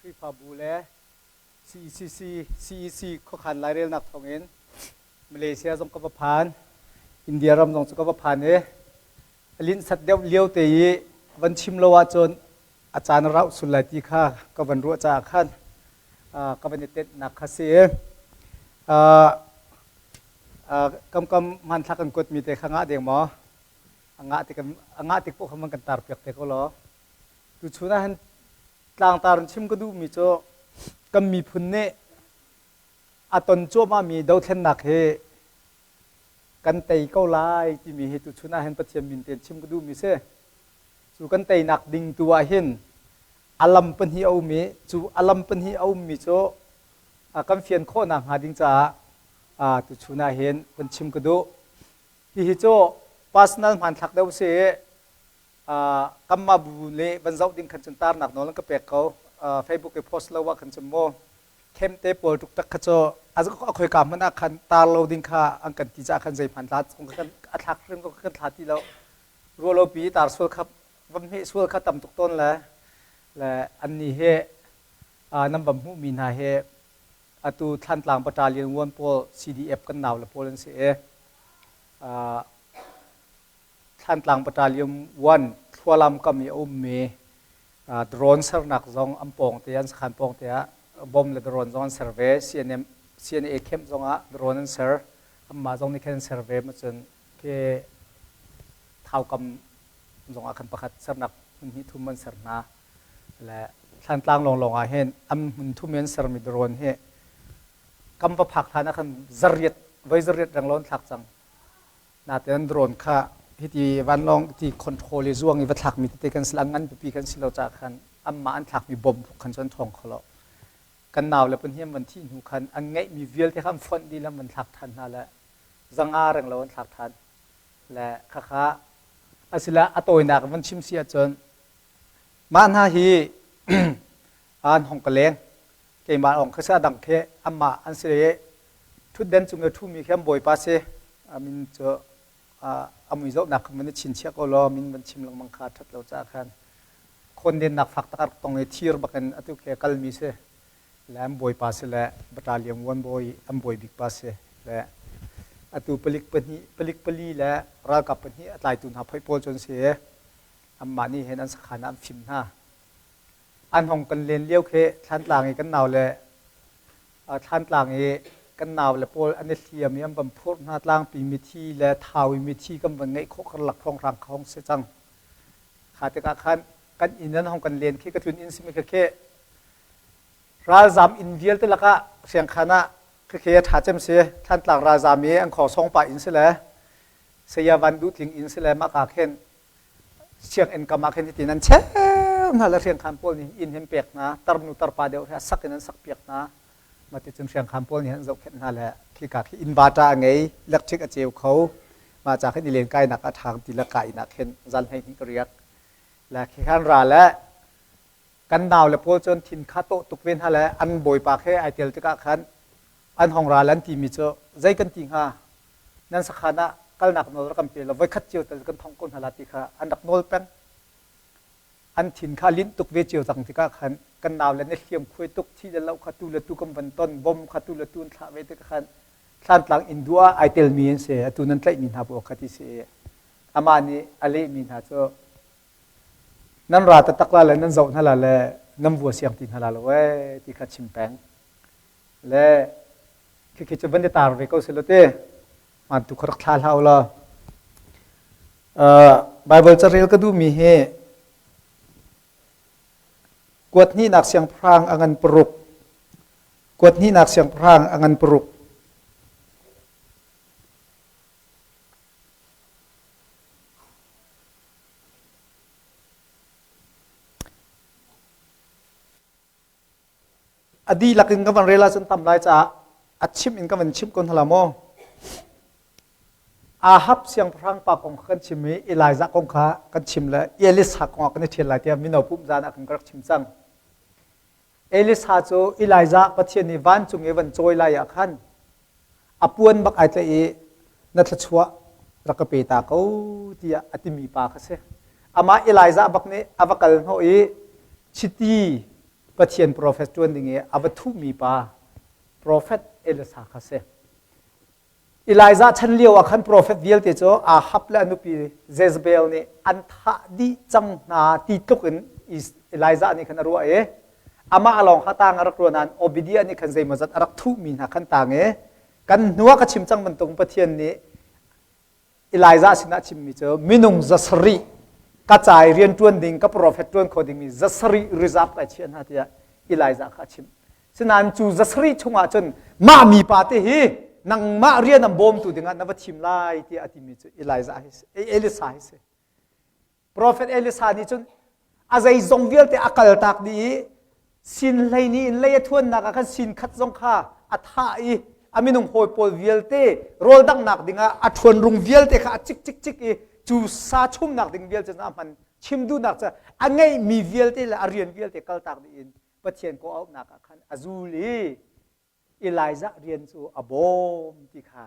Khrihfabu le CECC CEC khuakhan lairelnak thawngin Malaysia zong ka va phan. India ram zong cu ka va phan i a linhsat deuh lio te i van chim lo ahcun a caan a rauh sul lai ti kha ka van ruah caah khan ka van i tenhnak kha si i kam kam hmanthlak kan kuatmi te kha ngah deng maw? A ngah tik a ngah tik poh kha man kan tar piak te ko law. Tuchun ah hin tlangtar in chim ka duhmi cu kan miphun nih a ton cuahmahmi dothlennak hi kan tei ko lai timi hi tuchun ah hin Pathian min tein chim ka duhmi si. Cu kan teinak ding tu ah hin a lam pahnih a um i cu a lam pahnih a ummi cu kan fian khawhnak hnga ding caah tuchun ah hin kan chim ka duh. Hihi cu personal hmanthlak deuh si i kanmah bu nih van zoh ding khan cun tarnak nawl an ka pek ko. Facebook i post lo ah khan cun mu khemte pawl tuk kha cu a khoika hmanh ah khan tar lo ding kha an kan ti caah khan zei hman thla kan a thlak hrim ko kan thla ti lo. Ruah pi tar sual kha vam hmeh sual kha tam tuk tawn le le anni hi nan vam hmuhmi hna hi atu Thlantlang Battalion 1 pawl CDF kan nau le pawl an si i Thlantlang Battalion 1 Thlualam kam i a ummi drone sernak zong an pawng te an sakhan pawng te ah bom le drone zong an ser ve CNM CNA camp zong ah drone an ser anmah zong nih khan an ser ve ma cun ke Thaukam zong ah khan pakhat sernak hmun hnih thum an ser hna le Thlantlang lawnglawng ah hin an hmun thum in sermi drone hi kam va phak hlan ah khan zariat voi zariat renglo an thlak cang natein drone kha hiti vanlawng ti control i zuang i va thlakmi tete kan si ngan pipi kan si lo caah khan anmah an thlakmi bomb khan cu an ṭhawng kho lo kan nau le pahnih an van thih hnu khan an ngeihmi vialte kha an fonh dih le an van thlak ṭhan hna le zanga renglo an thlak ṭhan le khakha asila a tawinak van chim si ahcun mah hna hi an hong ka leng keimah ong kha dang khi amah an si i ṭhutden cung i ṭhumi khi an bawipa si a min cu a mui zohnak kha van i chinchiah ko law min van chim lengmang kha ṭhat lo caah khan khawndennak fak tak a rak tong i thir bakin atu khi a kalmi si le an bawipa si le battalion one bawi an bawi bik pa si le atu palik pahnih palik pali le ralkap pahnih a tlaitu hna phoih pawl cu an si i anmah nih hin an sakhan ah an fim hna an hong kan len lio khi Thlantlang i kan nau le Thlantlang i kan nau le pawl an i hliam i an van phurh hna tlangpi mithi le thau i mithi kan van ngeih khawh karlak hrawnghrang kha hong si cang kha tikah khan kan inn an hong kan len khi ka tlun inn simi kha khi ralzam inn vialte lakah Hriangkhan ah khikhi a ṭha cem si Thlantlang ralzam i an khawsawng pa inn si le Saya Van Duh Tling inn si le mah ka khin sianginn kam ah khin hitin an cheu hna le Hriangkhan pawl nih inn hin pek hna tarnu tarpa deuh he sak in an sak piak hna mah ti cun Hriangkhan pawl nih an zohkhenh hna le khika khi inverter a ngei electric a ceu kho mah ca khin i len kainak a ṭhang ti le ka inn ah khin zan 12 ka riak le khi khan ra le kan nau le pawl cun thin kha tawh tuk ve hna le an bawipa khe ai tel tikah khan an hong ral an timi cu zei kan ti hnga nan sakhan ah kalnak nawl rak kan pe lo voikhat cio tal kan thong ko hna la ti kha an rak nawl peng an thin kha linh tuk ve cio cang tikah khan kan nau le na hliam khuai tuk thi le lo kha tu le tu kan van ton bom kha tu le tu an thlah ve tikah khan Thlantlang inn duh ah ai telmi an si atu nan tlaihmi hna pawl kha ti si amah nih a lehmi hna cu Nan ra taktak la le nan zoh hna la le nan vua siang ti hna la lo ee ti kha chim peng. Le khikhi cu van i tar ve ko si lo te. Hmaan tu kha rak thla hlah u law. Bible carel ka duhmi hi kuat hnihnak siangpahrang a ngan paruk kuat hnihnak siangpahrang a ngan paruk A dihlak in ka van rel ahcun tam lai caah a chimh in ka van chimh ko hna la maw? Ahab siangpahrang pa kong kha kan chim i Elijah kong kha kan chim le Elisa kong ah kan i ṭhial lai tiah mino pumh zan ah kan rak chim cang. Elisa cu Elijah Pathian nih vancung i van cawi lai ah khan a puan bak ai tlaih i na thluachuah rak ka pe ta ko tiah a timi pa kha si. Amah Elijah bak nih a va kal hnawh i chiti Pathian profet ṭuan ding i a va thuhmi pa profet Elisa kha si. Elijah chan lio ah khan profet vialte cu Ahab le a nupi Jezebel nih an thah dih cang hna ti tluk in Elijah nih khan a ruah i amah lawng kha tang a rak ruah nain Obadiah nih khan zeimawzat a rak thuhmi hna khan tang i kan hnu ah ka chim cang bantuk Pathian nih Elijah sinah chimmi cu minung 700 ka ca i rian ṭuan ding ka profet ṭuan kho dingmi 700 reserve kai chiah hna tiah Elijah kha a chimh. Sinain cu 700 chungah cun mah mipa te hi nangmah rian an bawmtu dingah na va thim lai tiah a timi cu Elijah hi si, Elisa hi si. Profet Elisa nih cun a zeizong vialte a kaltak dih i sin hleini in lei a thuannak ah khan sin khat zong kha a thah i a minung hawi pawl vialte rawl danghnak dingah a ṭhuanrung vialte kha a cik cik cik i cu sa chumnak ding vialte cu a hman chim duhnak cu a ngeihmi vialte le a rian vialte kaltak dih in Pathian kawh-auhnak ah khan a zul i Elijah rian cu a bawm ti kha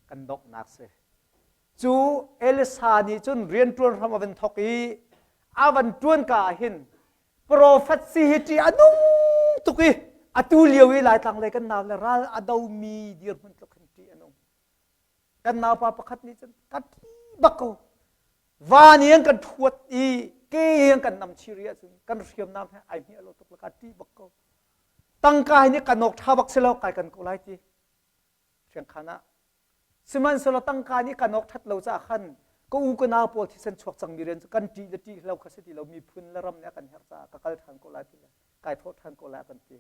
kan donghnak si. Cu Elisa nih cun rianṭuan hram a van thawk i a van ṭuan ka ah hin profet si hi ṭih a nung tuk i atu lio i Laitlang lei kan nau le ral a domi dirhmun tluk hin ṭih a nung. Kan naupa pakhat nih cun ka ṭih bak ko. Van i an kan ṭhuat i ke i an kan nam chiri ahcun kan hriamnam he ai hmiah lo tuk le ka ṭih bak ko. Tangka hi nih kan awk ṭha bak si lo kai kan ko lai ti. Hriangkhan ah. Sihmanhsehlaw tangka nih kan awk ṭhat lo caah khan ka u ka nau pawl thisen chuak cangmi rian cu kan ṭih le ṭih lo kha si ti lo miphun le ram nih a kan herh caah ka kal ṭhan ko lai ti le kai thawh ṭhan ko lai a kan ti.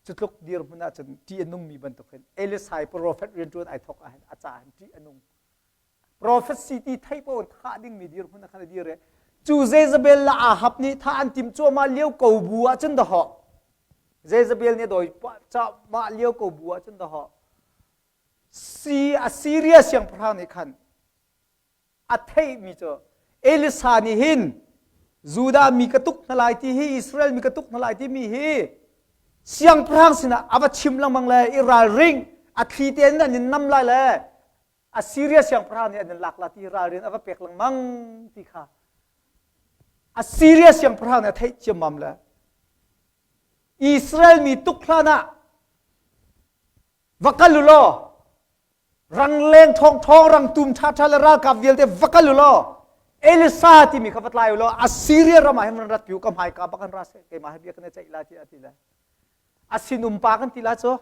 Cu tluk dirhmun ahcun ṭih a nungmi bantuk hin Elisai profet rianṭuan ai thawk ahhin a caah hin ṭih a nung. Profet si ti theih paoh in thah dingmi dirhmun ah khan a dir i cu Jezebel le Ahab nih thah an timh cuahmah lio ko bu ah cun dahawh Jezebel nih a dawi cuahmah lio ko bu ah cun dahawh si Assyria siangpahrang nih khan a theihmi cu Elisa nih hin Judah mi ka tuk hna lai ti hi Israel mi ka tuk hna lai timi hi siangpahrang sinah a va chim lengmang le i ralring a thli tein an in nam lai le Assyria siangpahrang nih an in lak la ti ralrin a va pek lengmang ti kha Assyria siangpahrang nih a theih ciammam le Israel mi tuk hlan ah va kal u law rangleng ṭhawngṭhawng rangtum ṭhaṭha le ralkap vialte va kal u law Elisa timi kha va tlai u law Assyria ram ah hin van rat pi u ka hmaika bak an ra seh keimah he bia kan i ceih la tiah a ti le a sinum pa kan ti la cu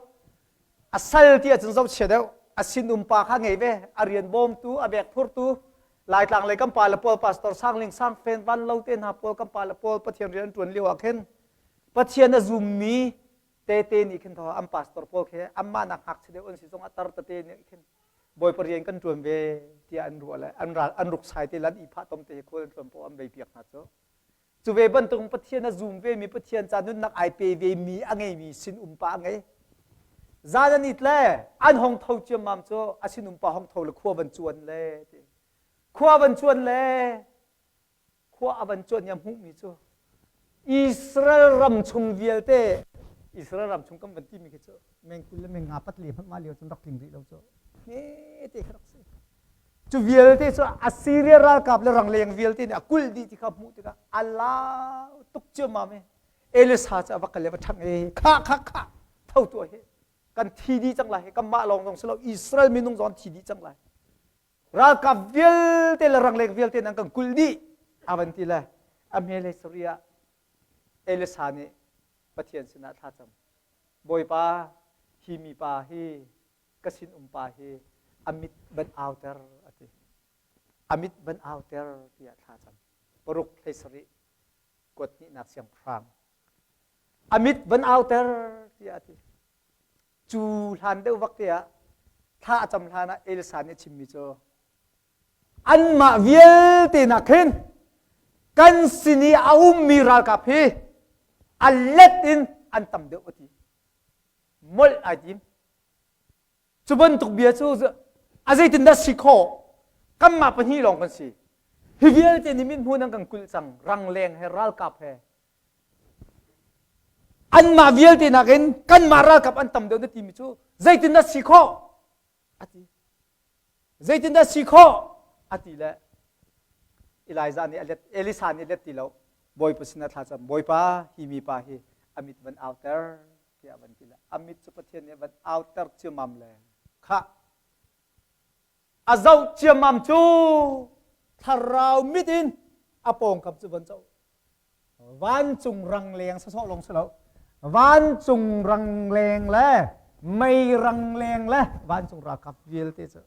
a sal ti ahcun zohchia deuh a sinum pa kha ngei ve a rian bawmtu a bek phurtu Laitlang lei kan pa le pawl pastor Sangling Sangfen Van Lo te hna pawl kan pa le pawl Pathian rian an ṭuan lio ah khin Pathian a zummi tete nih khin thaw an pastor pawl khi anmah nak ngakchia deuh an si zong a tar tete nih khin Bawipa rian kan ṭuan ve tiah an ruah le an ral an ruksai te lan i phah tom te hi khual an ṭuan paoh an vei piak hna cu Cu ve bantuk Pathian a zum vemi Pathian ca nunnak ai pe vemi a ngeimi sinum pa a ngei. Zan an it le an hong tho ciammam cu a sinum pa hong tho le khua van cuan le ti. Khua van cuan le khua a van cuan i a hmuhmi cu Israel ram chung vialte Israel ram chung kan van timi khi cu meng 20 le meng nga pat li hmanh mah lio cun rak tling rih lo cu hme te kha rak si. Cu vialte cu Assyria ralkap le rangleng vialte nih a kulh dih ti kha hmuh tikah a lau tuk ciammam i Elisa cu a va kal i a va ṭhangh i khah khah khah tho tuah hi kan thi dih cang lai hi kanmah lawng zong si lo Israel minung zong an thi dih cang lai ralkap vialte le rangleng vialte nan kan kulh dih a van ti le a hmelei sarih ah Elisa nih Pathian sinah thlacam Bawipa hi mipa hi ka sinum pa hi a mit van auter a ti a mit van auter tiah thla cam paruk 17 kuat hnihnak siangpahrang a mit van auter tiah a ti cu hlan deuh vak te ah thla a cam hlan ah Elsa nih a chimmi cu anmah vialte nak khin kan sin i a ummi ralkap hi a let in an tam deuh a ti molh ai tim cu bantuk bia cu a zeitindah si khawh kanmah pahnih lawng kan si hi vialte nih min hmun an kan kulh cang rangleng he ralkap he anmah vialte nakin kanmah ralkap an tam deuh na timi cu zeitindah si khawh a ti zeitindah si khawh a ti le Elijah nih a let Elisa nih let ti lo. Bawipa sinah thla cam, Bawipa, hi mipa hi a mit van auter tiah van ti le a mit cu Pathian nih van auter ciammam le khah a zoh ciammam cu thlarau mit in a pawngkam cu van zoh vancung rangleng sawsawh lawng si lo vancung rangleng le mei rangleng le vancung ralkap vialte cu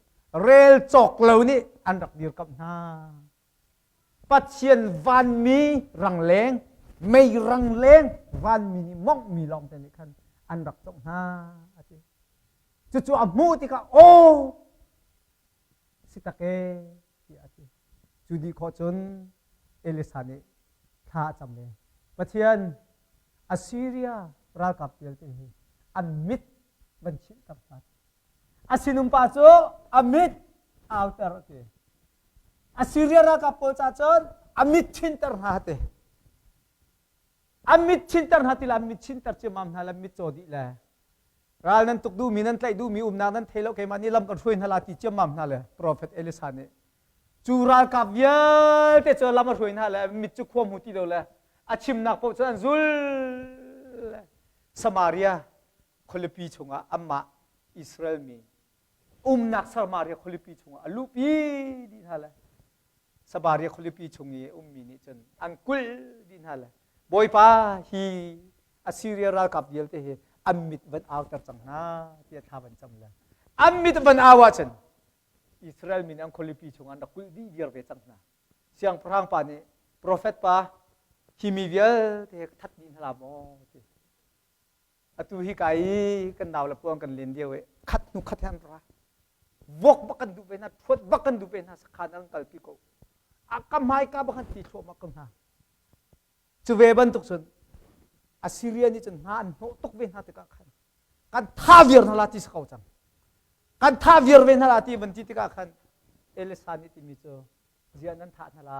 rel cawk lo nih an rak dirkamh hna. Pathian vanmi rangleng, mei rangleng vanmi nih monghmi lawngte nih khan an rak congh hna a ti. Cucu a hmuh tikah aw si tak e tiah a ti. Cu dih khawh cun Elisa nih thla a cam ve. Pathian Assyria ralkap vialte hi an mit van chinhter hna. A sinum pa cu a mit auter a ti. Assyria ralkap pawl ca cun a mit chinter hna ti. A mit chinter hna ti le an mit chinter ciammam hna le mit caw dih le ral nan tuk duhmi nan tlaih duhmi umnak nan thei lo keimah nih lam kan hruai hna la ti ciammam hna le Prophet Elisa nih cu ralkap vialte cu lam a hruai hna le mit cu khua hmu ti lo le a chimnak paoh cu an zul Samaria khualipi chungah anmah Israel mi umnak Samaria khualipi chungah a luhpi dih hna le Samaria khualipi chung i ummi nih cun an kulh dih hna le Bawipa hi Assyria ralkap vialte hi an mit van auter cang hna tiah thla van cam le an mit van au ahcun Israel mi nih an khualipi chung an rak kulh dih viar ve cang hna. Siangpahrang pa nih profet pa hi mi vialte he ka that dih hna la maw ti. Atu hi ka i kan nau le puang kan len lio i khat hnu khat he an ra. Vok bak kan duh ve hna, thuat bak kan duh ve hna, sakhan an kalpi ko. A ka hmai ka bak an ti thluahmah ko hna. Cu ve bantuk cun Assyria nih cun hna an hnawh tuk ve hna tikah khan kan tha viar hna la ti si ko cang. Kan tha viar ve hna la ti van ti tikah khan Elisa nih timi cu ziah nan thah hna la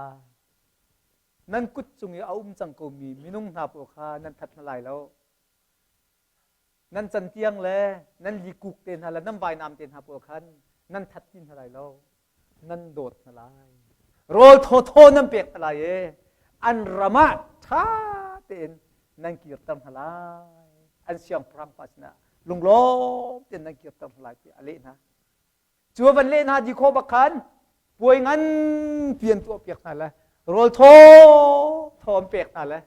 nan kut cung i a um cang komi minung hna pawl kha nan that hna lai lo. Nan cantiang le nan likuk te hna le nan vainam te hna pawl khan nan that ti hna lai lo. Nan dawt hna lai. Rawl thawthaw nan pek hna lai i an ram ah ṭha tein nan kirter hna lai. An siangpahrang pa sinah lunglawm tein nan kirter hna lai tiah a leh hna. Cu a van leh hna di khawh bak khan puai nganpi an tuahpiak hna le rawl thaw thaw an pek hna le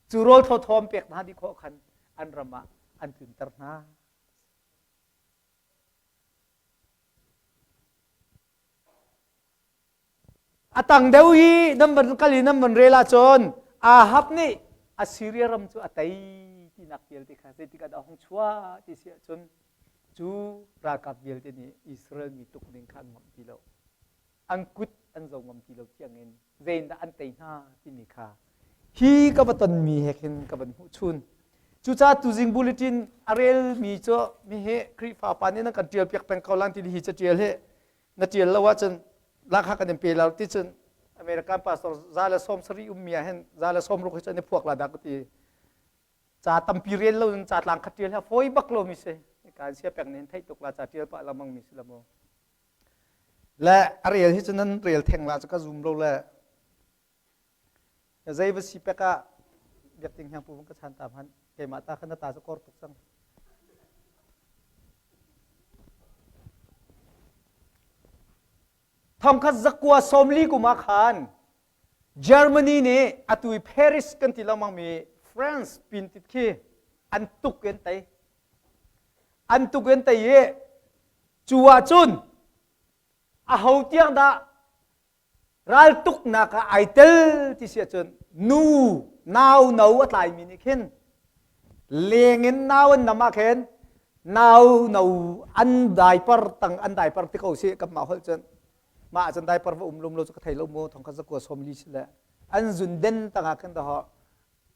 cu rawl thaw thaw an pek hna dih khawh khan an ram ah an tlunter hna. A tang deuh i nan van kal i nan van rel ahcun Ahab nih Assyria ram cu a tei tinak vialte kha zeitik ah dah a hung chuah ti si ahcun cu ralkap vialte nih Israel mi tuk ding kha an ngamh ti lo. An kut an zo ngam ti lo tiangin zeindah an tei hna timi kha hi ka va tonmi he khin ka van hmuh chun. Cucaah tuzing bulletin a relmi cu mi hi Khrihfa pa nih nan kan ṭial piak peng ko lan ti hi caṭial hi na ṭial lo ahcun lakha kan in pe lo ti cun American pastor 170 ummi ah hin 160 hi cu an i phuak la dah ka ti. Ca tampi rel lo in ca tlang khat ṭial hi a fawi bak lo mi si. Kan sia pek nih theih tuk la ca ṭial pah lengmang mi si la mu. Le a rel hi cu nan rel theng la cu ka zum lo le zei va si pek ah biakting hiang pu ka chan ta hmanh keimah ta khan na ta cu kor tuk cang. Thongkhat zakua 40 kum ah khan Germany nih atu i Paris kan ti lengmang mi France pin tit khi an tuk in tei. An tuk in tei i cu ahcun aho tiang dah raltuknak ah ai tel ti si ahcun nu nau no a tlaimi nih khin leng in nau an nam ah khin nau no an diaper tang an diaper ti ko si kan mah holh cun mah ahcun diaper va um lum lo cu ka thei lo mu thongkhat zakua 40 si le an zun den tang ah khin daho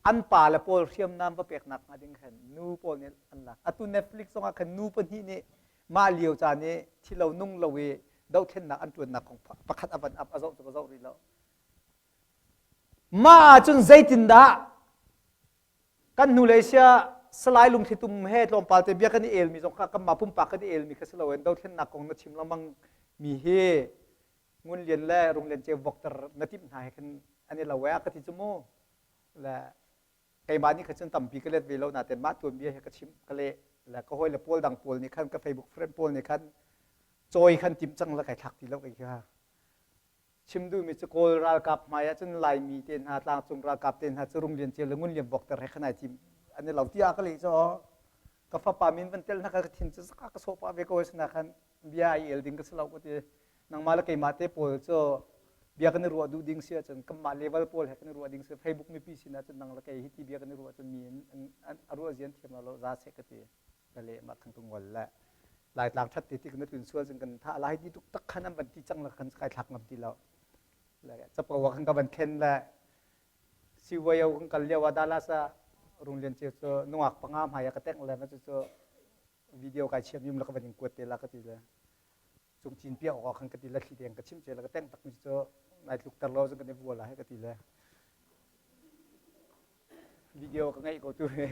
an pa le pawl hriamnam va pek nak hnga ding khan nu pawl nih an lak atu Netflix zong ah khan nu pahnih nih mah lio caan i thi lo nung lo i dohthlennak an ṭuannak kong pakhat a van ap a zoh cu ka zoh rih lo. Mah ahcun zeitindah kan hnulei sia Salai Lungthlitum he tlawmpal te bia kan i elmi zong kha kanmah pumpak kan i elmi kha si loin dothlennak kong na chim lengmang mi hi Ngun Lian le Rung Lian Ceu vokter na timh hna he khan an i lo e a ka ti cu mu. Le keimah nih kha cun tampi ka let ve lo nain mah tuanbia hi ka chim ka leh le ka hawile pawl dang pawl nih khan ka Facebook friend pawl nih khan cawi khan timh cang la kai thlak ti lo kai kha. Chim duhmi cu Kawl ralkap hmai ah cun Laimi te hna tlangcung ralkap te hna cu Rung Lian Ceu le Ngun Lian Vokter he khan ai tim an i lo tiah ka leh cu ka fapa min van tel hna ka thin cu zaka ka sawh pah ve ko sina khan bia ai el ding ka si lo ka ti. Nangmah le keimah te pawl cu bia kan i ruah duh ding si ahcun kanmah level pawl he kan i ruah ding si Facebook mipi sin ahcun nang le kei hi ti bia kan i ruah cun mi an a ruah zian thiam lo za seh ka ti. Ka leh mah khan ka ngol le Laitlang that ti ti kan tlun sual cun kan tha lai ti tuk tak khan an van ti cang la khan kai thlak ngam ti lo. Le capo khan ka van khen le CYO kan kal lio ah Dallas ah Rung Lian Ceu cu nungak panga hmai ah ka tengh le ma cu cu video kai chiam yum la ka van in kuat te la ka ti le cungcin piak awk ah khan ka ti le thli deng ka chimh ce le ka tengh tak mi cu nai tluk ter lo cun kan i vua la he ka ti le video ka ngeih ko tu he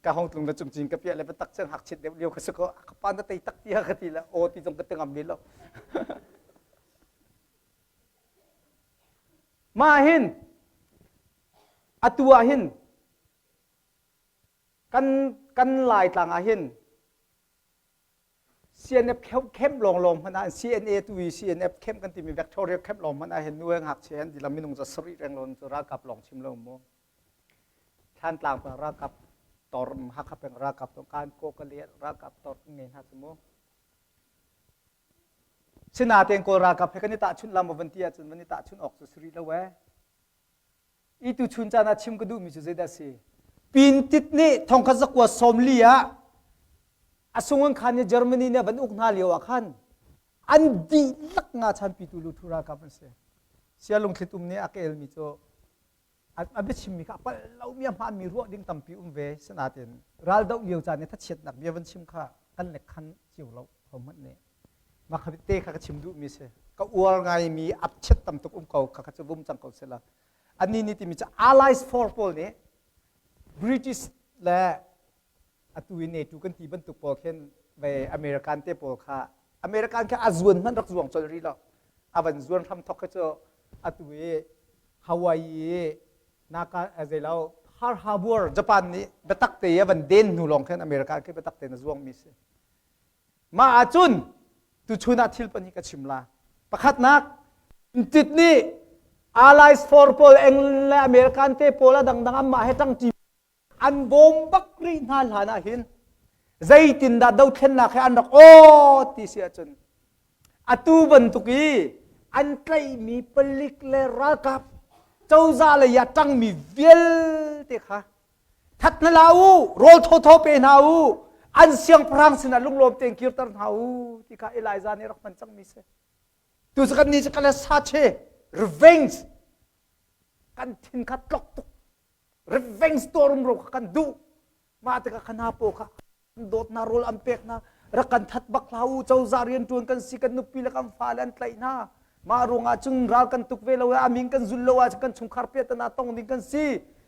ka hong tlung le cungcin ka piah le biatak cang hak chit deuh lio ka si ko ka pa na tei tak tia ka ti le aw ti zong ka ti ngam li lo. Mah hin atu ah hin kan kan Laitlang ah hin CNF camp lawnglawng hmanh ah CNA tu i CNF camp kan timi Victoria camp lawng hmanh ah hin nu he ngakchia han dilam minung za sarih reng cu ralkap lawng chim lo mu. Thlantlang peng ralkap tor Hakha peng ralkap tor kan ko ka le ralkap tor ngei hna cu mu. Sinatein Kawl ralkap he kan i tahchunh lam van ti ahcun van i tahchunh awk cu si rih lo ee. I tu chun caan ah chim ka duhmi cu zeidah si? Pintit nih thongkhat zakua 40 ah a sungan khan nih Germany nih a van uk hna lio ah khan an dihlak nga chan pitu luthu ralkap an si. Sia lungthlit um nih a kelmi cu a biachimmi kha a palh lomi a hmaanmi ruah ding tampi um ve. Sinain raldoh lio caan i thachiatnak bia van chim kha kan lek khan cio lo hohmanh nih. Mah kha te kha ka chim duhmi si. Ka uar ngaimi apchiat tam tuk um ko kha kha cu vum cang ko sila. Annih nih timi cu Allies for pawl nih British le atu i NATO kan ti bantuk pawl khin ve American te pawl kha American kha a zuan hmanh rak zuang colh rih lo. A van zuan hram thok kha cu atu i Hawaii i naka zeilo Pearl Harbor Japan nih biatak te i a van den hnu lawng khin American khi biatak tein a zuangmi si. Mah ahcun tuchun ah thil pahnih ka chim la. Pakhatnak, tit nih Allies for pawl England le American te pawl a dangdang anmah he ṭangṭi an bawm bak rih hna hlan ah hin zeitindah dothlennak he an rak aw ti si ahcun atu bantuk i an tlaihmi palik le ralkap cozah lei ah ṭangmi vialte kha That hna hlah u, rawl thawthaw pe hna u, an siangpahrang sinah lunglawm tein kirter hna u ti kha Elijah nih rak hman cangmi si. Tu cu kan nih cu kan le sache revenge kan thin kha tlok tuk revenge tuah rumro kha kan duh mah tikah kha hna paw kha dawt hna rawl an pek hna rak kan that bak hlah u cozah rianṭuan kan si kan nupi le kan fale an tlaih hna mah ruangah cun ral kan tuk ve lo i a min kan zulh lo ahcun kan chungkhar piahtana tong ding kan si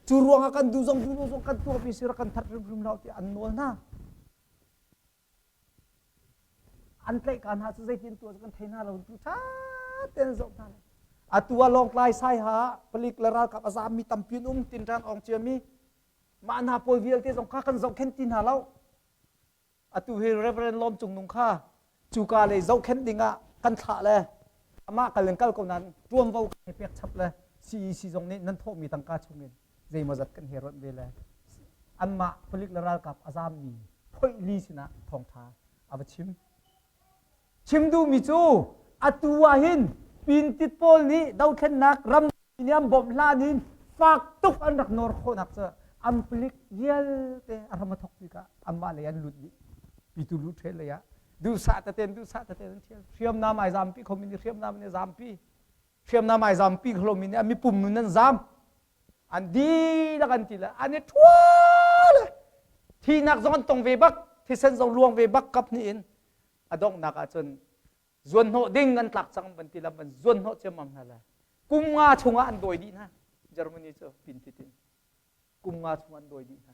cu ruangah kan duh zong duh lo zong kan tuahmi si rak kan that hrimhrim lo tiah an nawl hna an tlaih ka hna cu zeitin tuah cu kan thei hna lo tu ṭha tein zoh hna atu ah Lawngtlai Saiha palik le ralkap a zaammi tampi an um tinṭan awng ciami Mah hna pawl vialte zong kha kan zohkhenh ti hna lo. Atu hi Reverend Lawm Cung Nung kha cuka lei zohkhenh ding ah kan thlah le amah kal in kal ko nain ṭuanvo kan hei pek chap le CEC zong nih nan thawhmi tangka chungin zeimawzat kan hei ronh ve le anmah palik le ralkap a zaammi phoih li sinah thawngṭha a va chim. Chim duhmi cu atu ah hin pintit pawl nih dothlennak ram nih an bawmh hlan in fak tuk an rak nawr khawhnak cu an palik vialte a ram a thok tikah anmah lei an lut dih. Pitu lut ṭhel lei ah duhsah teten duhsah teten an ṭhial. Hriamnam ai zampi khomi nih hriamnam an i zampi. Hriamnam ai zampi kholomi nih an mipum nun an zam. An dihlak an ti le an i ṭhua le thihnak zong an tong ve bak, thisen zong luang ve bak kap hnih in a donghnak ahcun zuanhnawh ding an tlak cang van ti lam van zuanhnawh ciammam hna le kum nga chungah an dawi dih hna Germany cu pintit in kum nga chung an dawi dih hna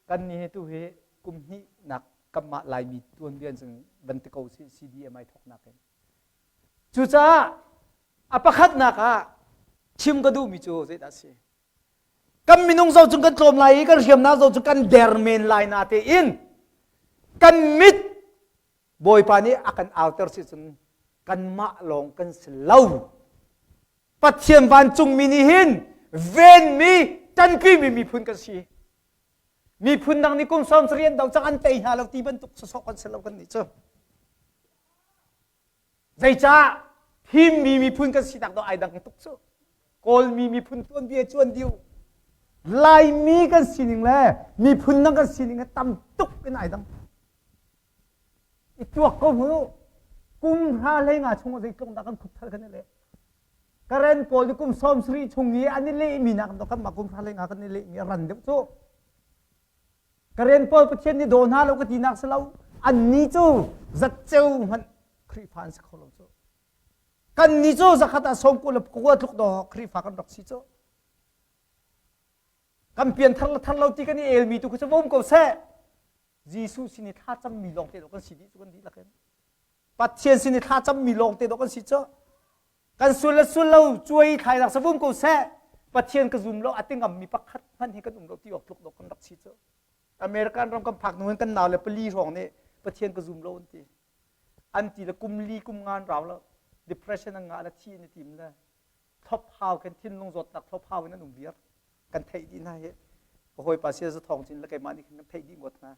kan ni hi tu hi kum hnih nak kamah Laimi tuanbia in van ti ko si CDMI thawknak in cucaah a pakhatnak ah chim ka duhmi cu zeidah si? Kan minung zo cu kan tlawm lai i kan hriamnam zo cu kan der men lai na tein kan mit Bawipa nih a kan auter si cun kanmah lawng kan si lo. Pathian vancungmi nih hin venmi ṭanpimi miphun kan si. Miphun dang nih kum sawm rian do cang an tei hna lo ti bantuk sawsawh kan si lo kan nih cu. Zeicah thimmi miphun kan sinak do ai dang tuk cu. Kawlmi miphun tuanbia cuan diu. Laimi kan sining le miphun dang kan sining he tam tuk in ai dang. I tuak ko mu. Kum hra hlei nga chung zeitluk dah kan khupthal kan i leh. Karen pawl nih kum 70 chung i an i lehmi nak kan mah kum hra hlei nga kan i lehmi a ran deuh cu. Karen pawl Pathian nih daw hna lo ka tinak si lo. Annih cu zatceu hmanh Khrihfa an si kho lo cu. Kannih cu zakhat ah sawm kul le kua tluk daw Khrihfa kan rak si cu. Kan pianthar le thar lo ti kan i elmi tu kha cu vom ko seh. Jesuh sin i thlacammi lawng te kan si dih cu kan dihlak in. Pathian sin i thlacammi lawng te kan si cu. Kan sul le sul lo cuai thlai rak savum ko seh. Pathian ka zum lo a ti ngammi pakhat hmanh hi kan um lo ti awk tluk dawh kan rak si cu. American ram kan phak hnu in kan nau le pali hrawng nih Pathian ka zum lo an ti. An ti le kum li kum nga an rau lo. Depression an ngah le thi an i tim le thlop hau khin thinlung zawtnak thlop hau in an um viar. Kan theih dih hna hi. Ka hawipa sia za thawng cin le keimah nih khin kan theih dih ngawt hna.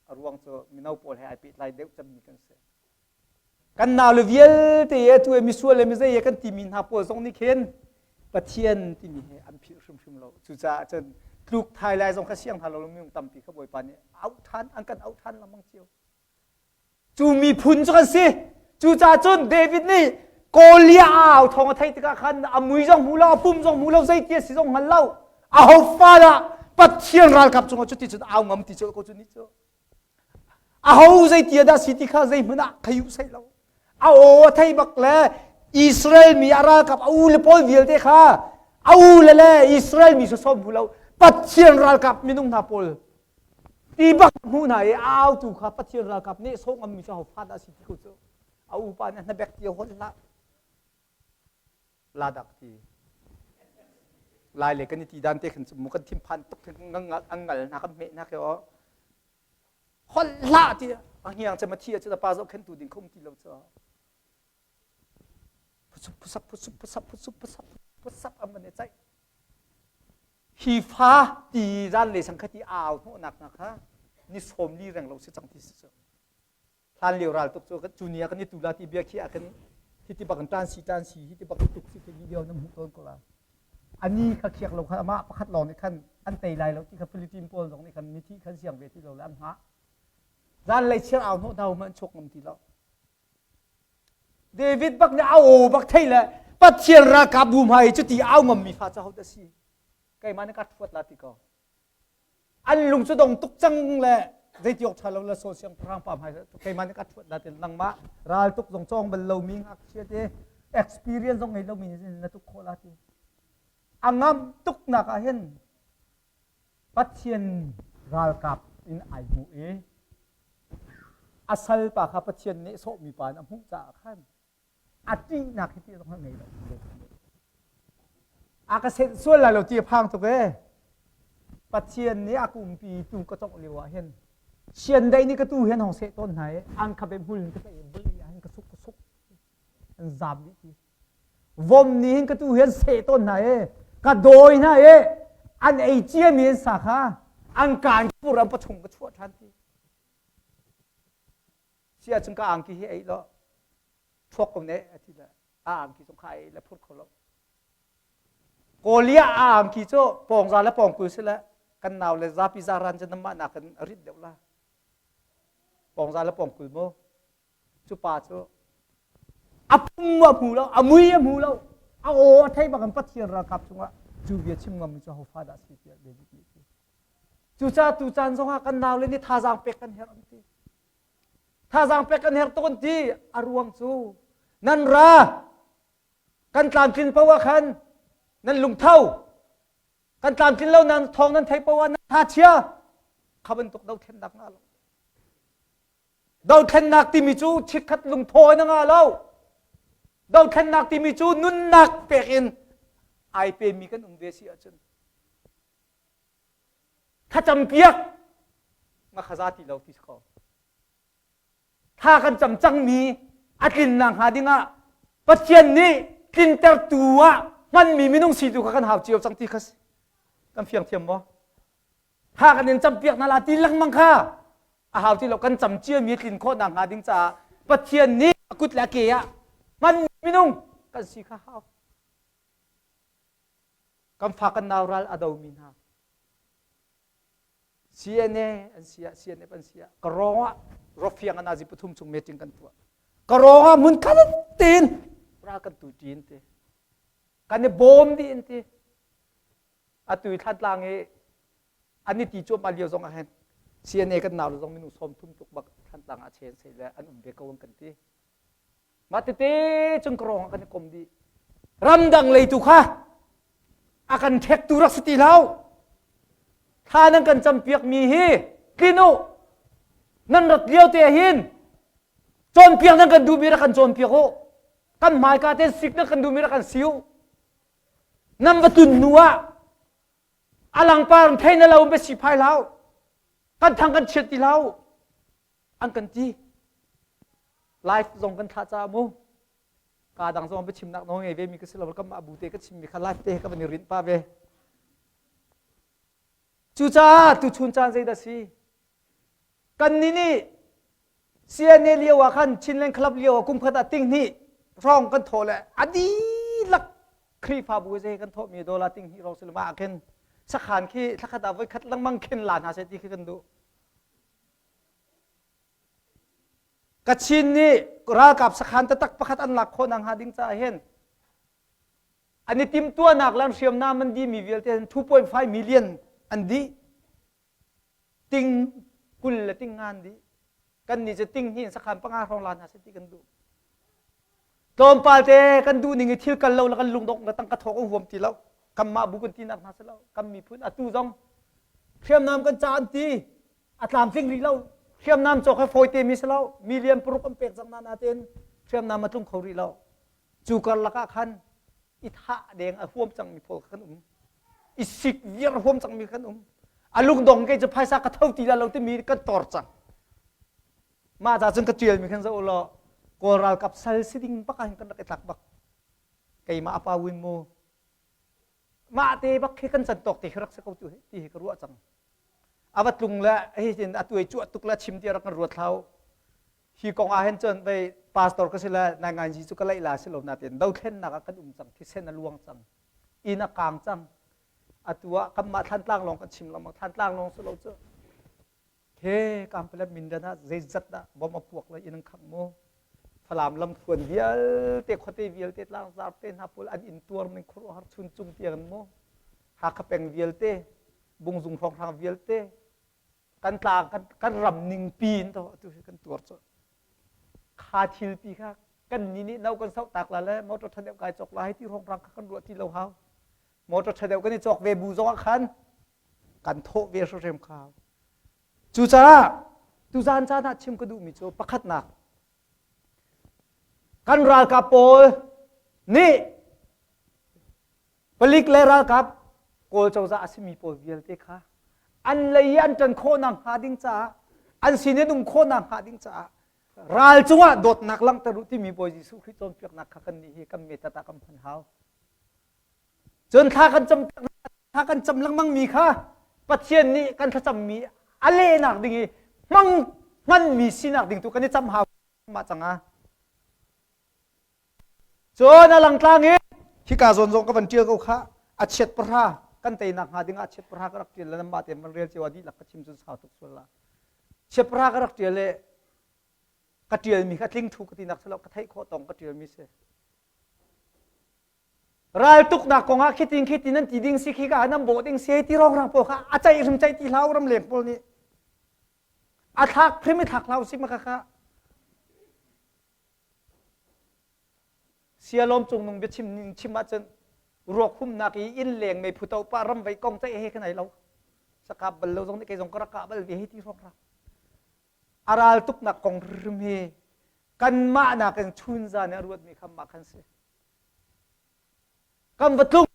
A ruang cu mino pawl he ai pehtlai deuh cemmi kan si. Kan naule vialte he tu misual le mizei he kan timi hna pawl zong nih khin Pathian timi he an philh hrimhrim lo. Cucaah cun tluk thai lai zong kha siang hna lo minung tampi kha Bawipa nih auh ṭhan an kan auh ṭhan lengmang cio. Cu miphun cu kan si. Cucaah cun David nih Goliath a au thawng a theih tikah khan a mui zong hmu lo, a pum zong hmu lo, zeiti a si zong hngal lo. Aho fa dah Pathian ralkap cungah cuti cun au ngam ti cu ko cu ni cu. Aho zeiti dah si ti kha zeihmanh ah khayu sei lo. A aw a thei bak le Israel mi a ralkap a u le pawl vialte kha a u le le Israel mi sawsawm hmu lo Pathian ralkap minung hna pawl ti bak hmu hna i a autu kha Pathian ralkap nih sawh ngammi cu ho fa dah si ti ko cu a upa nih hnabek ti holh hlah ladak ti lai le kan i ti dan te khan cu mu kan thinphan tuk an ngal hna kan hmeh hna ke o holh hlah ti a ngiang cem a thi a cu pa zoh khen tu ding khum ti lo cu phusup phusap phusup phusap phusup phusap phusap an van i caih hi fa ti zan le sang kha ti au hnawhnak hna kha ni sawm li reng lo si cang ti si cu hlan lio ral tuk cu cu ni ah kan i tu la ti bia khi ah kan hi ti bak tan si tan si hi ti bak tuk si video na hmuh tawn ko la ani kha khiak lo khan amah pakhat lawng nih khan an tei lai lo ti kha Philippine pawl zong nih khan mithi khan siang ve ti lo le an hngah zan lei chiar au hnawh hna hmanh chuak ngam ti lo David bak nih a aw bak thei le Pathian ralkap bu hmai cuti au ngammi fa cu hodah si keimah nih ka thuat la ti ko an lung cu dong tuk cang le zeiti awk ṭha lo le Saul siangpahrang pa hmai keimah nih ka thuat la ti nangmah ral tuk zong cawng bal lomi ngakchia te experience zong ngei lomi nih na tuk khawh la ti a ngam tuk nak ah hin Pathian ralkap in ai hmuh i a salpa kha Pathian nih sawhmi pa in a hmuh caah khan a ṭihnak hi ti zong a ngei lo. A ka senh sual lai lo ti a phang tuk ee. Pathian nih a ka umpi tu ka congh lio ah hin chiandeih nih ka tu hian hong seh tawn hna i an khabe hmul in ka tlaih i vawlei ah hin ka suk ka suk an zaam dih ti. Vom nih hin ka tu hian seh tawn hna i ka dawi hna i an ei ciami an sa kha an kaan pur an pachung ka chuah ṭhan ti. Si ahcun ka angki hi ei law chuak ko ne a ti le a angki zong kha ei le phur kho lo. Kawlia a angki cu pawngza le pawngkul si le kan nau le zapi zaran cu namah nakin a rit deuh la. Pawngza le pawngkul mu. Cu pa cu a pum a hmu lo, a mui a hmu lo, a aw a thei bak in Pathian ralkap cungah cu bia chim ngam mi cu ho fa dah si tiah David nih ti. Cucaah tu caan zongah kan naule nih thazaang pek kan herh an ti. Thazaang pek kan herh tuk an ti. A ruang cu nan ra kan tlamtlin poah khan nan lungtho kan tlamtlin lo nan thawng nan thei poah nan tha chia kha bantuk dothlennak nga lo. Dothlennak timi cu chikkhat lungthaw in a nga lo. Dothlennak timi cu nunnak pek in ai pemi kan um ve si ahcun. Thlacam piak nga kha za ti lo ti si ko. Thla kan cam cangmi a tlinnak hnga dingah Pathian nih tlintertu ah hmanmi minung si tu kha kan hau cio cang ti kha kan fiang thiam maw? Thla kan in campiak hna la ti lengmang kha a hau ti lo kan cam ciami tlin khawh nak hnga ding caah Pathian nih a kut le a ke ah hmanmi minung kan si kha hau. Kan fa kan nau ral a domi hna CNA an si ah CNF an si ah ka rawng ah rofiang an azi pathum chung meeting kan tuah ka rawng ah mun khat tin ral kan tu tin te kan i bawm dih in ti atu i thlatlang i an i ti cuahmah lio zong ah hin CNA kan nau le zong minung sawm thum tluk bak thantlang ah chen sei le an um ve ko an kan ti Mah tete cun ka rawng ah kan i kom dih. Ramdang lei tu kha a kan ṭhektu rak si ti hlah. Thla nan kan campiakmi hi tlin u. Nan rat lio te hin cawnpiak nan kan duhmi rak kan cawnpiak u. Kan hmaika te sik nan kan duhmi rak kan si u. Nan va tun hnu ah a langpar thei na lo bia si phai hlah. Kan thang kan chiat ti hlah an kan ti live zong kan thlah caah mu ka dang zong biachimnak nawl ngei ve mi ka si lo kam abu te ka chimmi kha live te ka van i rinh pa ve cucaah tuchun caan zeidah si kan nih nih CNA lio ah khan Chinland Club lio ah kum khat ah ting hnih hrawng kan thawh le a dihlak Khrihfabu zei kan thawhmi dollar ting hnih hrawng si ma ah khin sakhan khi thlakhat ah voi khat lengmang khin la hna seh ti khi kan duh Kachin nih ralkap sakhan taktak pakhat an lak khawh nakhnga ding caah hin an i timhtuahnak le an hriamnam an dihmi vialte hin 2.5 million an dih. Ting 20 le ting nga an dih. Kan nih cu ting hnih in sakhan panga hrawng la hna seh ti kan duh. Tlawmpal te kan duh ning i thil kal lo le kan lungdongh le tangka thawk an huam ti lo. Kanmah bu kan tinak hna si lo. Kan miphun atu zong hriamnam kan ca an ti. A tlamtling rih lo. Hriamnam cawk hi fawi te mi si lo. Million paruk an pek cang na nain hriamnam a tlung kho rih lo. Cu karlak ah khan i thah deng a huam cangmi pawl kha kan um. I sik viar huam cangmi kan um. A lungdong kei cu phaisa ka tho ti la lo timi kan tor cang. Mah ca cun ka ṭialmi khan zoh law Kawl ralkap sal si ding bak ah hin kan rak i tlak bak. Keimah a pa win mu. Mah te bak khi kan can tawk te khi rak si ko tu ti hi ka ruah cang. A va tlung le hi tin a tuai cuah tuk le chim ti rak kan ruat hlau. Hi kong ah hin cun vei pastor ka si le nai ngai cu ka laih la si lo natin dothlennak ah kan um cang thisen a luang cang inn a kaang cang atu ah kanmah Thlantlang lawng kan chim lengmang Thlantlang lawng si lo cu He Kampalep Mindan ah zeizat dah bom a puak le inn an khangh mu. Falam lamthluan vialte khuate vialte tlangzar te hna pawl an inn tuar ning khuaruahhar chuncung tiang in mu. Hakha peng vialte Bungzung hrawnghrang vialte kan tlang kan, kan ram ning pi in to atu hi kan tuar cu. Kha thil pi kha kan ni nih no kan sauh tak la le motor ṭha deuh kai cawk la hei ti hrawnghrang kha kan ruah ti lo hau. Motor ṭha deuh kan i cawk ve bu zong ah khan kan thawh ve hrimhrim kha. Cucaah tuzaan caan ah chim ka duhmi cu pakhatnak kan ralkap pawl nih palik le ralkap Kawl cozah a simi pawl vialte kha an lei i an ṭan khawhnak hnga ding caah an sin in um khawhnak hnga ding caah ral cungah dawtnak langhter u timi Bawi Jesuh Khrih cawnpiaknak kha kan nih hi kan metat ah kan hman hau. Cun thla kan cam thla kan cam lengmang mi kha Pathian nih kan thlacammi a lehnak ding i hmang hmanmi sinak ding tu kan i cam hau mah cang ah. Cun a langtlang in hika zawn zong ka van ṭial ko kha a chiat pahra kan teinak hnga ding ah chiat pahra ka rak ṭial le nanmah tein van rel cio ah dihlak ka chim cun sau tuk sual la. Chiat pahra ka rak ṭial le ka ṭialmi kha tling thu ka tinak si lo ka theih khawh tong ka ṭialmi si. Raltuknak kongah khitin khitin nan ti ding si khi ka nan bawh ding si ti rongrang pawl kha a ceih hrim ceih ti hlah ramleng pawl nih a thlak hrim i thlak hlah usih maka kha sialawm cungnung biachim ning chim ahcun ruak humnak i inn leng mei phu to pa ram vei kong ceih he kan ai lo sakap bal lo zong nih kei zong ka rak kah bal ve hi ti rongrang a ral tuknak kong hrim hi kanmah nakin chunza nih a ruatmi kha mah khan si Kan va tlung.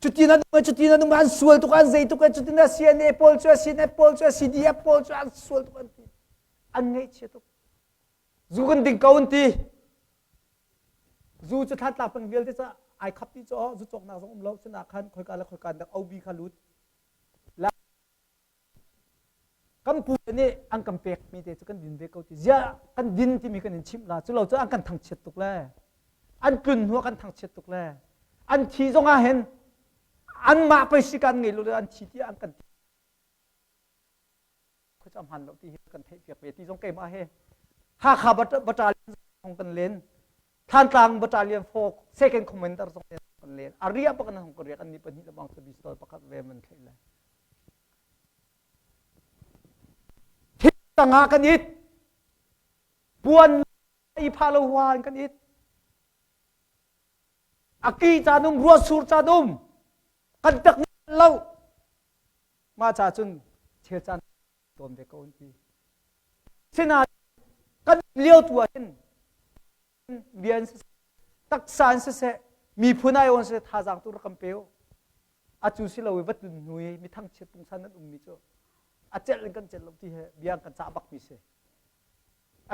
Cutin an um, cutin an um, an sual tuk, an zei tuk, cutin a CNA pawl cu, CNF pawl cu, CDF pawl cu an sual tuk an ti. An ngaihchia tuk. Zu kan ding ko an ti. Zu cu Thantlang peng vialte ca ai khap ti cu zu cawknak zong um lo. Cun ah khan khoika le khoika dak OB kha lut. Kan pu nih an kan pek mi te cu kan din ve ko ti. Ziah kan din timi kan in chimh la. Cu lo cu an kan thangchiat tuk le. An tlun hnu ah kan thangchiat tuk le. An thi zong ah hin anmah pei si kan ngei lo le an thi tiah an kan ti. Khuaca hmaan lo ti hi kan theih piak ve ti zong keimah he Hakha battalion zong kan len Thantlang battalion 4 second commander zong kan len a riah bak an hong ka riak an ni pahnih le bang cu pistol pakhat ve man thlei le thil tangah kan it puan i pha lo huan kan it a ki caan um ruah sur caan um kan tak lo Mah ca cun chel caan tawn ve ko an ti. Sinain kan lio tu ah hin bia in siseh, taksa in siseh, miphun ai on siseh thazaang tu rak kan pe u. Acu si lo i va tlun hnu i mi thangchiat pungsan nan ummi cu a celh in kan celh lo ti he bia kan cah bakmi si.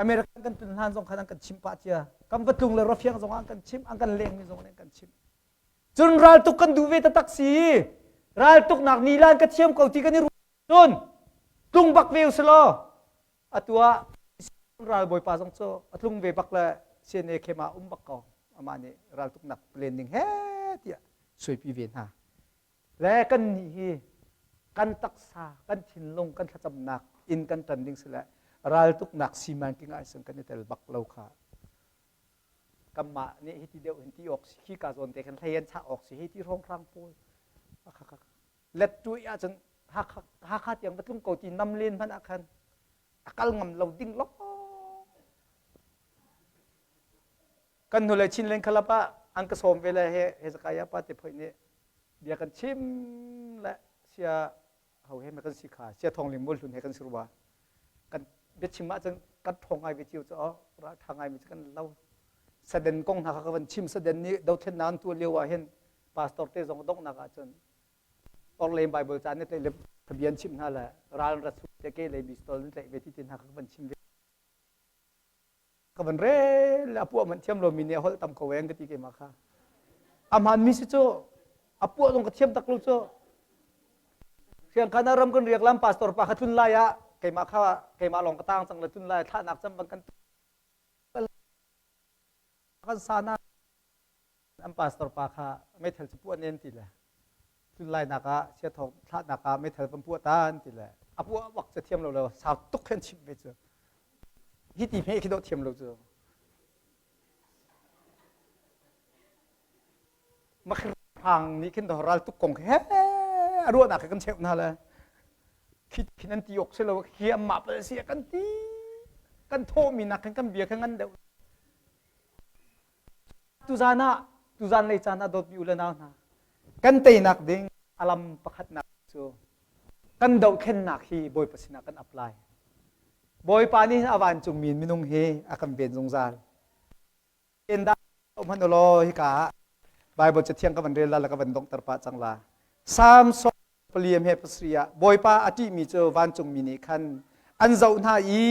American kan tlun hlan zong khan an kan chimh pah cia. Kan va tlung le rafiang zong ah an kan chimh, an kan lengmi zong nih an kan chimh. Cun raltuk kan duh ve taktak si. Raltuknak nilan ka thiam ko ti kan i ruah cun tlung bak ve usih atu ah ralbawipa zong cu a tlung ve bak le CNA khem ah um bak ko. Amah nih raltuknak planning he tiah suaipi ve hna. Le kan nih hi kan taksa, kan thinlung, kan thlacamnak in kan ṭan ding si le raltuknak simanking ah kan i tel bak lo kha kanmah nih hiti deuh hin ti awk si khi ka zawn te khan hlei an chah awk si hi ti hrawnghrang pawl let tu ahcun Hakha Hakha tiang va tlung ko ti nam len hmanh ah khan a kal ngam lo ding lo kan hnulei Chinland Club ah an ka sawm ve le he Hezekiah pa te phoi nih bia kan chim le sia ho he kan si kha sia thong ling mul hlun he kan si rua kan biachim ahcun kan ṭhawng ngai ve cio cu ra ṭha ngai mi cu kan lo saden kong hna kha ka van chim saden nih dothlennak an tuah lio ah hin pastor te zong donghnak ahcun orlei bible ca nih le bian chim hna le ral rat te ke lei bistol nan tlaih ve ti te hna kha ka van chim ve ka van rel a puah manh thiam lomi nih a holh tam ko eng ka ti keimah kha a hmaanmi si cu a puah zong ka thiam tak lo cu Siangkhan ah ram kan riak lam pastor pa kha tlun lai ah keimah kha keimah lawng ka tang cang le tlun lai thlahnak cam bang kan kan sana an pastor pa kha meithal cu puah nen ti le tlun lai nak ah siathawk thlahnak ah meithal van puah tan ti le a puah bak cu thiam lo lo sau tuk khan chimh ve cu hi ti hme khi dawh thiam lo cu Mahrang nih khin ral tuk kong he a ruahnak he kan cheuh hna le khi khin an ti awk si lo khi anmah pal si kan ti kan thawhmi nak khan kan bia kha ngan deuh Tuzan ah tuzan lei caan ah dawtmi u le nau hna kan teinak ding a lam pakhatnak cu kan dohthlennak hi Bawipa sinah kan apply. Bawipa nih a vancungmi minung hi a kan ven zungzal. Dah hmanh u law hika ah Bible cathiang ka van rel la le ka van donghter pah cang la. Psalm paliam he pasarih ah Bawipa a ṭihmi cu vancungmi nih khan an zoh hna i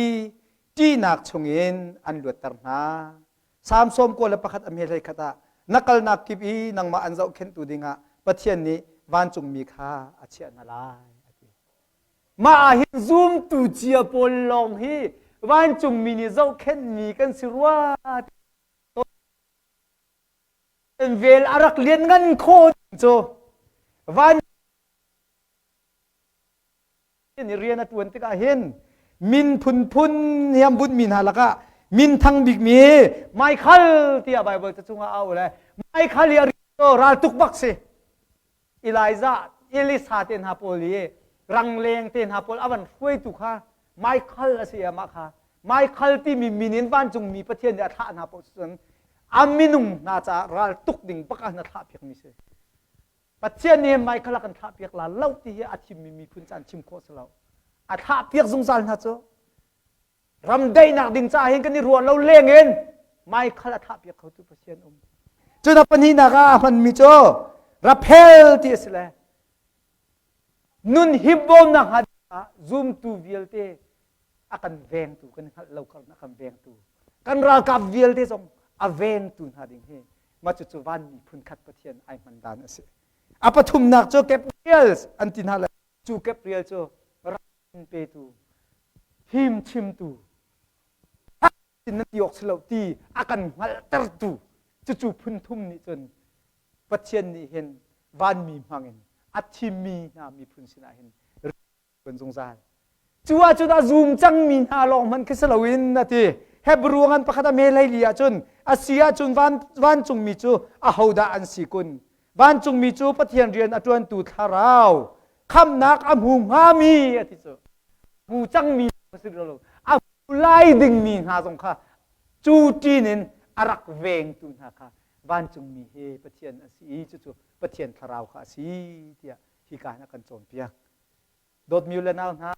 ṭihnak chungin an luatter hna. Psalm 91 a hme hlei khat ah na kalnak kip i nangmah an zohkhenhtu dingah Pathian nih vancungmi kha a chiah hna lai a ti. Mah ah hin zumtu cia pawl lawng hi vancungmi nih zohkhenhmi kan si rua. Vel a rak lian ngan kho cu van nih rian a ṭuan tikah hin min phunphun hi an bunhmi hna lakah min thang bikmi Michael tiah Baibal ca chungah a au le Michael hi a rian raltuk bak si Elijah Elisa te hna pawl i rangleng te hna pawl a van hruaitu kha Michael a si mah kha Michael timi min in vancungmi Pathian nih a thlah hna paoh cun a minung hna caah ral tuk ding bak ah na thlah piakmi si Pathian nih Michael a kan thlahpiak la lo ti hi a thimmi miphun caan chim khawh si lo. A thlahpiak zungzal hna cu ram daihnak ding caah hin kan i ruah lo leng in Michael a thlahpiak khotu Pathian um. Cun a pahnihnak ah a hmanmi cu. Raphel ti a si le nun himbawmnak hnga ah zumtu vialte a kan vengtu kan hngalh lo kar a kan vengtu kan ralkap vialte zong a vengtu hna ding hi mah cucu vanmi phunkhat Pathian ai hman dan a si. A pathumnak cu Gabriel an ti hna le cu Gabriel cu ram petu fim chimtu na ti awk si lo ti a kan hngalhtertu cucu phun thum nih cun Pathian nih hin vanmi hmangin a thimmi hna miphun sinah hin rian zungzal. Cu ahcun a zum cangmi hna lawng hmanh khi si loin a ti. Hebrew ngan pakhat a me hleili ahcun a si ahcun van, vancungmi cu ahodah an si kun? Vancungmi cu Pathian rian a ṭuantu thlarau khamhnak a hmu hngami a ti cu. Hmu cangmi si lo a hmu lai dingmi hna zong kha cu ṭin in a rak vengtu hna kha vancungmi hi Pathian a si i cucu Pathian thlarau kha a si tiah hika hin a kan cawnpiak. Dawtmi u le nau hna,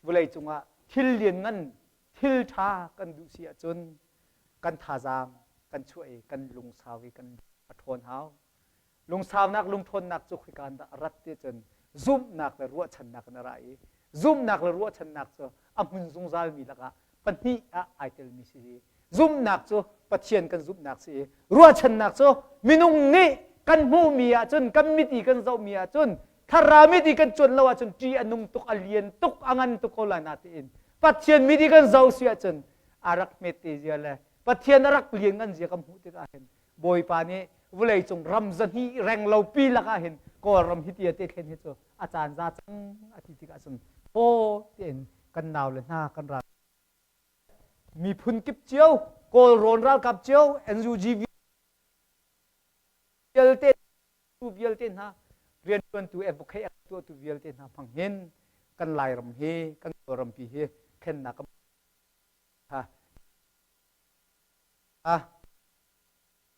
vawlei cungah thil lianngan, thil ṭha kan duh si ahcun kan thazaang kan chuah i kan lungsau i kan a ṭhawn hau. Lungsaunak, lungṭhawnnak cu khoika in dah a rat ti cun zumhnak le ruahchannak in a ra i zumhnak le ruahchannak cu a hmun zungzalmi lakah pahnih ah ai telmi si i zumhnak cu Pathian kan zumhnak si i ruahchannak cu minung nih kan hmuhmi ahcun kan mit i kan zohmi ahcun thlarau mit i kan cuan lo ahcun ṭih a nung tuk a lian tuk a ngan tuk ko lai na tiin Pathian mit i kan zoh si ahcun a rak hmet te zia le Pathian a rak lian ngan zia kan hmuh tikah hin Bawipa nih vawleicung ram zahnih reng lo pi lakah hin Kawlram hi tia te thlen hi cu a caan za cang a ti tikah cun thaw tein kan nau le hna kan ral miphun kip cio Kawlrawn ralkap cio NUG vialte vialte hna riantuantu advocate tuahtu vialte hna hmang hin kan Lairam hi kan Kawlrampi hi thlennak ha.